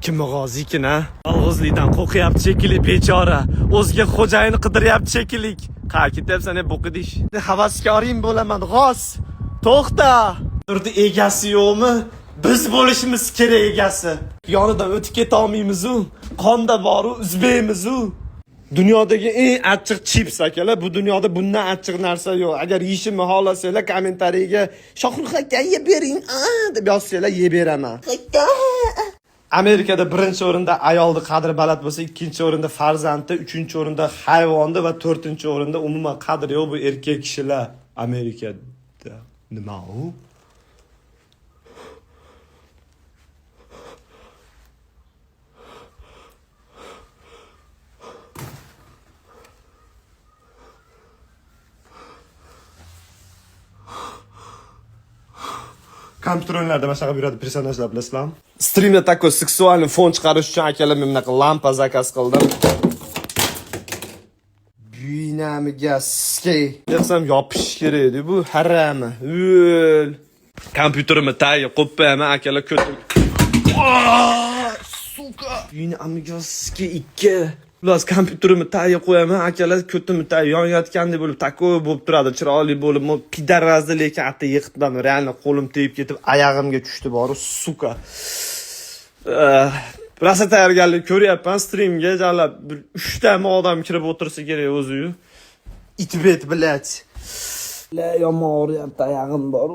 Kimni g'ozi ekan, a? Yolg'izlikdan qo'rqyapti shekilli bechora. O'ziga xo'jayin qidiryapti shekilli. Qa ketyapsan, e, bo'qidish? Havaskoring bo'laman, g'oz. To'xta. Turdi, egasi yo'qmi? Biz bo'lishimiz kerak egasi. Yonidan o'tib keta olmaymiz-u. Qonda bor-u, uzbaymiz-u. Dunyodagi eng achchiq chips, akalar, bu dunyoda bundan achchiq narsa yo'q. Agar yeyishimni xohlasanglar, kommentariyaga "Shohrux aka, yeb bering" deb yozsanglar, yeb beraman. Amerikada birinchi o'rinda ayolni qadri baland bo'lsa, ikkinchi o'rinda farzandi, uchinchi o'rinda hayvonni va to'rtinchi o'rinda umuman qadri yo'q bu erkak kishilar Amerikada. Nima u? Kompyuter o'yinlarida mana shunaqa yuradi personajlar, bilasizlarmi? Strimda такой сексуальный fon chiqarish uchun, akalar, men bunaqa lampa zakaz qildim. Buyinamiga skey. Desam yopish kerak edi bu harami. O'l. Kompyuterimni tagiga qo'yib qo'yaman, akalar, ko'tim. Сука. Buyinamiga skey ikki. Xullas, kompyuterimni tagiga qo'yaman, akalar, ko'timni tagi yonayotgandek bo'lib, такой bo'lib turadi, chiroyli bo'lib, пидарас ni, lekin ata yiqitmadim, реально qo'lim tegib ketib, oyog'imga tushdi boru, сука. Rosa tayyorgarlik ko'ryapman strimga, jalab bir uchtami odam kirib o'tirsa kerak o'zi-yu. Itbet, блядь. La, yomon og'riyapti oyog'im bor.